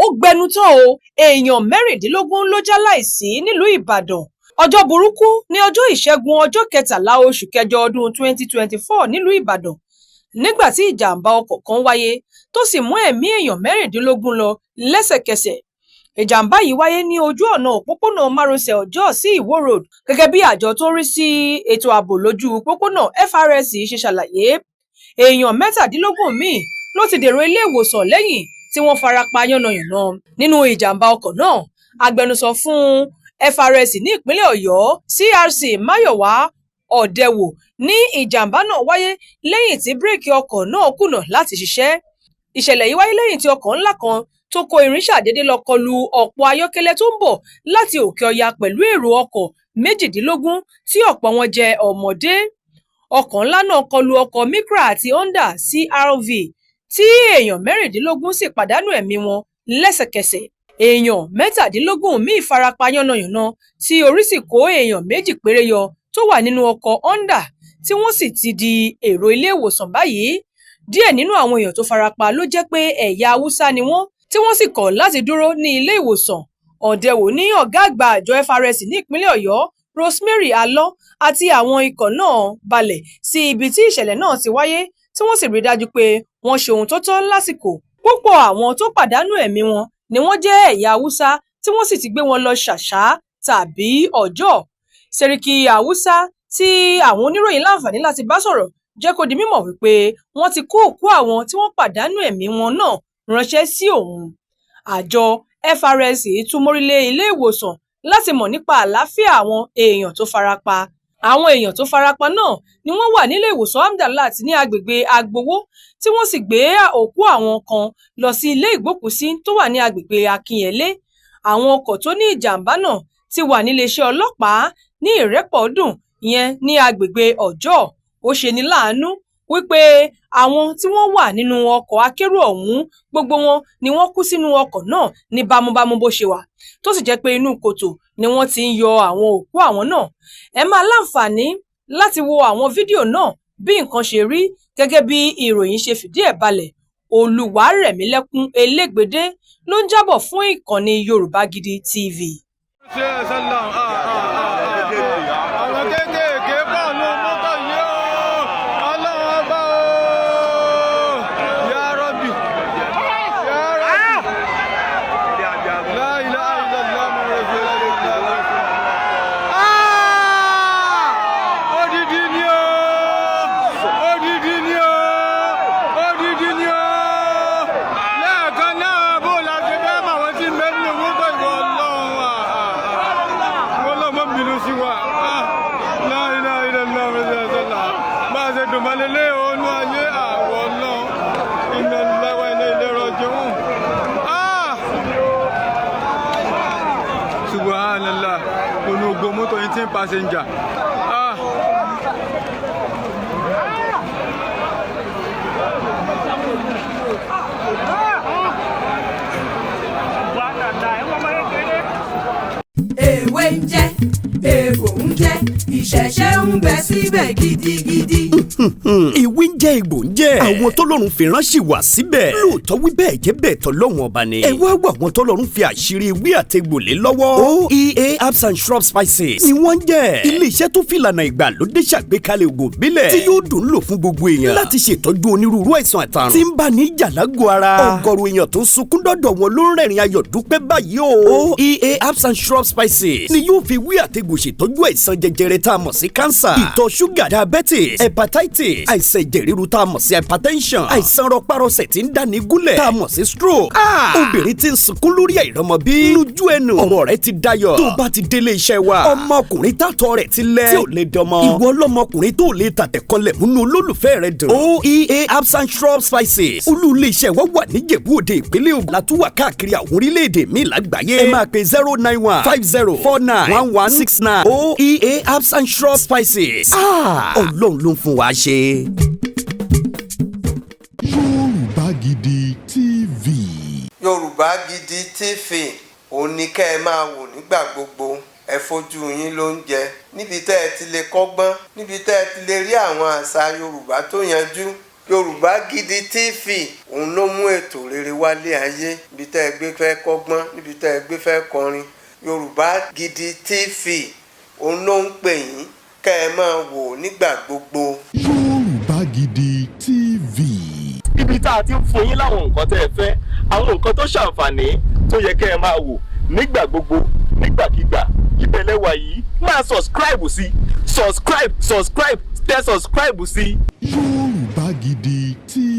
Ó gbẹnu tán o! Èèyàn 16 ló jáláìsí nílùú Ìbàdàn. Ọjọ́ burúkú ní ọjọ́ Ìṣẹ́gun, ọjọ́ 13 oṣù kẹjọ ọdún 2024 nílùú Ìbàdàn, nígbà tí ìjàm̀bá ọkọ̀ kan wáyé tó sì mú ẹ̀mí èèyàn 16 lọ lẹ́sẹ̀kẹsẹ̀. Ìjàm̀bá yìí wáyé ní ojú ọ̀nà òpópónà márosẹ̀ Ọjọ́ sí Ìwó Road, gẹ́gẹ́ bí àjọ tó ń rí sí ètò ààbò lójú pópónà FRSC ṣe ṣàlàyé. Èèyàn 17 míì ló ti dèrò ilé ìwòsàn lẹ́yìn tí wọ́n fara pa yánnayànna nínú ìjàm̀bá ọkọ̀ náà. Agbẹnusọ fún FRSC ní ìpínlẹ̀ Ọ̀yọ́, CRC Máyọ̀wá Ọ̀dẹ́wò, ní ìjàm̀bá náà wáyé lẹ́yìn tí bírèkì ọkọ̀ náà kùnà láti ṣiṣẹ́. Ìṣẹ̀lẹ̀ yìí wáyé lẹ́yìn tí ọkọ̀ ńlá kan tó kó irin ṣàdédé lọ kọlu ọ̀pọ̀ ayọ́kẹ́lẹ́ tó ń bọ̀ láti Òkè Ọya pẹ̀lú èrò ọkọ̀ 18 tí ọ̀pọ̀ wọn jẹ́ ọmọdé. Ọkọ̀ ńlá náà kọlu ọkọ̀ Micra àti Honda CR-V, tí èèyàn 16 sì pàdánù ẹ̀mí wọn lẹ́sẹ̀kẹsẹ̀. Èèyàn 17 míì farapa yánnayànna, tí orí sì kó èèyàn 2 péré yọ tó wà nínú ọkọ̀ Honda, tí wọ́n sì ti di èrò ilé ìwòsàn báyìí. Díẹ̀ nínú àwọn èèyàn tó farapa ló jẹ́ pé ẹ̀yà Haúsá ni wọ́n, tí wọ́n sì kọ̀ láti dúró ní ilé ìwòsàn. Ọ̀dẹ́wò ní ọ̀gá àgbà àjọ FRSC ní ìpínlẹ̀ Ọ̀yọ́, Rosemary Alọ́, àti àwọn ikọ̀ náà balẹ̀ sí ibi tí ìṣẹ̀lẹ̀ náà ti wáyé, tí wọ́n sì rí dájú pé wọ́n ṣe ohun tó tọ́ lásìkò. Púpọ̀ àwọn tó pàdánù ẹ̀mí wọn ni wọ́n jẹ́ ẹ̀yà Haúsá, tí wọ́n sì ti gbé wọn lọ Ṣàṣà tàbí Ọjọ́. Sẹ́ríkì Haúsá tí àwọn oníròyìn láǹfààní láti bá sọ̀rọ̀ jẹ́ kó di mímọ̀ wípé wọ́n ti kó òkú àwọn tí wọ́n pàdánù ẹ̀mí wọn náà ránṣẹ́ sí òun. Àjọ FRSC tún mórílé ilé ìwòsàn láti mọ̀ nípa àlàáfíà àwọn èèyàn tó farapa. Àwọn èèyàn tó farapa náà ni wọ́n wà nílé ìwòsàn Hamdalat ní agbègbè Agbowó, tí wọ́n sì gbé òkú àwọn kan lọ sí ilé ìgbókùúsí tó wà ní agbègbè Akinyele. Àwọn ọkọ̀ tó ní ìjàm̀bá náà ti wà níléeṣẹ́ ọlọ́pàá ní Ìrẹ́pọ̀dùn, ìyẹn ní agbègbè Ọjọ́. Ó ṣeni láàánú wípé àwọn tí wọ́n wà nínú ọkọ̀ akérò ọ̀hún, gbogbo wọn ni wọ́n kú sínú ọkọ̀ náà ní bámúbámú bó ṣe wà, tó sì jẹ́ pé inú kòtò ni wọ́n ti ń yọ àwọn òkú àwọn náà. Ẹ máa láǹfààní láti wo àwọn fídíò náà bí nǹkan ṣe rí gẹ́gẹ́ bí ìròyìn ṣe fìdí ẹ̀ balẹ̀. Olúwarẹ̀mílẹ́kún Elégbèdé ló ń jábọ̀ fún ìkànnì Yorùbá Gidi TV. Àwọn kéékèèké pọ̀ nù mọ́tò yìí o, Ọlọ́run ọba o, ya Rabbi, ya Rabbi, la ilaha illallah Muhammadur Rasulullah. Odidi ni o, odidi ni o, odidi ni o. Lẹ́ẹ̀kan náà, bó la ṣe fẹ́ mọ̀ wọ́n ti mẹ́rin mọ́tò ìwọ Ọlọ́run wọ́n lọ́ mọ́ bínú sí wa. La ilaha illallah Rasulullah. Bá a ṣe dùn mọ́lẹ̀ lé ònú ayé àwọ̀ Ọlọ́run. Inna lillahi wa inna ilaihi raji'un. Subhanallah. Onugo mọ́tò 18 passenger. Èwe ń jẹ́, èèbò ń jẹ́, ìṣẹ̀ṣẹ̀ ń bẹ síbẹ̀ gidigidi. Ìwé ń jẹ́, egbò ń jẹ́. Àwọn tọ́lọ́run fi ránṣẹ́ wá síbẹ̀. Lóòótọ́, wí bẹ́ẹ̀ jẹ́ bẹ́ẹ̀, tọ́lọ́run ọba ni. Ẹ wá wà wọn tọ́lọ́run fi àṣírí ewé àtegbò lé lọ́wọ́. OEA Herbs and Shrub Spices ni wọ́n ń jẹ́. Ilé-iṣẹ́ tó fìlànà ìgbàlódé ṣàgbékalẹ̀ ògùn ìbílẹ̀ tí yóò dùn lò fún gbogbo èèyàn láti ṣètọ́jú onírúurú àìsàn àtàrùn tí ń bá ní jàlágò ara. Ọ̀gọ̀rọ̀ èèyàn tó ń sunkún dọ́dọ̀ wọn ló ń rẹ̀rìn ayọ̀ dúpẹ́ báyìí o. OEA Herbs and Shrub Spices ni yóò fi wí àtegbò ṣètọ́jú àìsàn jẹjẹrẹ tá a mọ̀ sí cancer, ìtọ̀ ṣúgà, diabetes, hepatitis, àìsàn ẹ̀jẹ̀ ríru tá a mọ̀ sí hypertension, àìsàn rọpárọsẹ̀ tí ń dáni gúnlẹ̀ tá a mọ̀ sí stroke. Obìnrin tí ń sunkún lórí àìrọ́mọbí, lójú ẹnu ọ̀rọ̀ rẹ̀ ti dayọ̀ tó bá ti délé iṣẹ́ wa. Ọmọkùnrin tàtọ̀ rẹ̀ ti lẹ̀ tí ò lè dọmọ, ìwọ ọlọ́mọkùnrin tó lè tàtẹ̀kọlẹ̀ múnú olólùfẹ́ rẹ̀ dùn. OEA Herbs and Shrub Spices, olú ilé iṣẹ́ wa wà níjẹ̀bú Òde, ìpínlẹ̀ Ògùn, látúwà káàkiri àwọn orílẹ̀-èdè míì lágbàáyé. Ẹ máa pe 09150491169. OEA Herbs and Shrub Spices, Ọlọ́run ló ń fún wa ṣe. Yorùbá Gidi TV. Yorùbá Gidi TV, òun ni kẹ́ ẹ máa wò nígbà gbogbo. Ẹ fojú yín ló ń jẹ níbi tẹ́ ẹ ti lè kọ́gbọ́n, níbi tẹ́ ẹ ti lè rí àwọn àṣà Yorùbá tó yanjú. Yorùbá Gidi TV, òun ló mú ètò rere wálé ayé. Níbi tẹ́ ẹ gbé fẹ́ kọ́gbọ́n, níbi tẹ́ ẹ gbé fẹ́ kọrin, Yorùbá Gidi TV, òun ló ń pè yín kẹ́ ẹ máa wò nígbà gbogbo. Yorùbá Gidi TV. Ibi tá a ti ń fún yín láwọn nǹkan tẹ́ ẹ fẹ́, àwọn nǹkan tó ṣàǹfààní tó yẹ kẹ́ ẹ máa wò nígbà gbogbo, nígbàkigbà, ìbẹ̀lẹ̀ wà yìí. Máa subscribe sí, subscribe, subscribe, tẹ subscribe sí. Yorùbá Gidi TV.